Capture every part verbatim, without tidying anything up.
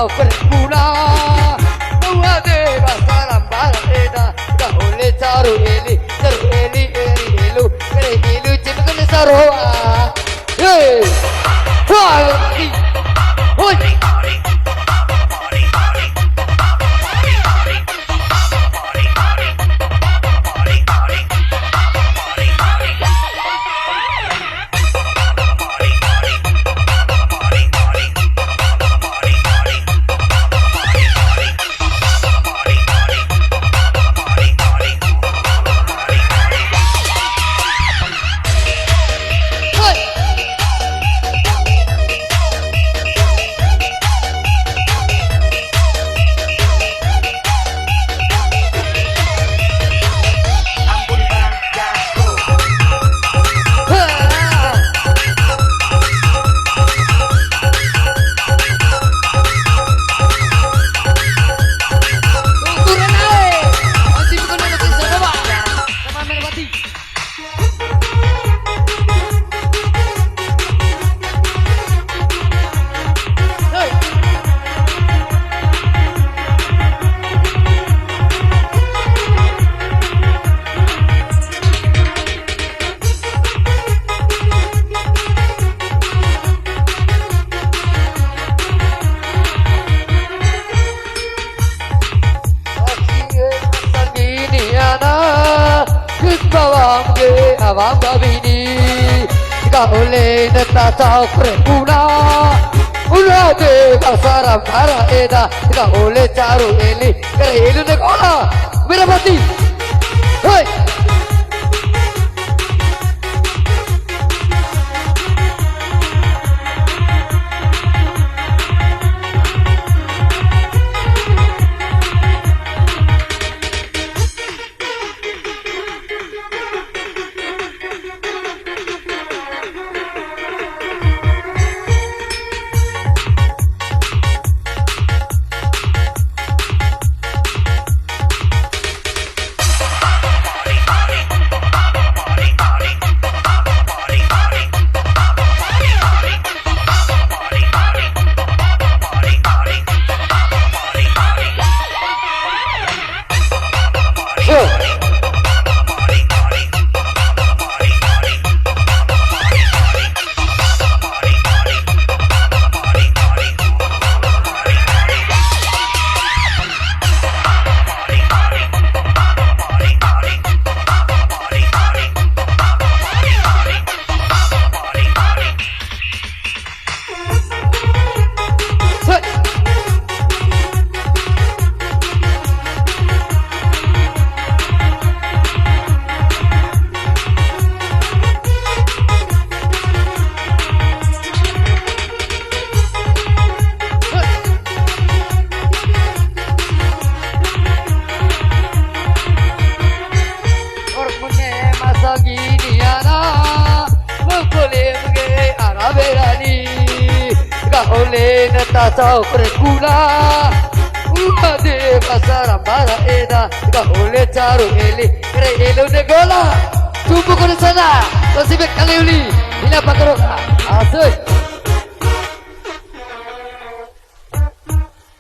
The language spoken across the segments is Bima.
Perguna, dua de basara bara eda, gak boleh caru eli, caru eli, eli elu, eli elu, cuma kena saroa. Hei, wah, hoi. Sanggini ana, kut bawang ge awang babini. Ka ole neta cau kre puna. Ula de basara mara eda, ka ole caru eli, kre elu ne kola. Merah pati. Hei. Ormone masa gini ana, mukule muge ara berani. Gak ole neta cau perguna. Uade basara bara eda, gak ole caru eli, kre elu de gola. Tumpu kone sana, tasibek kali uli. Ina pakaroka. Asik.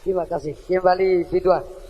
Terima kasih. Kembali P dua.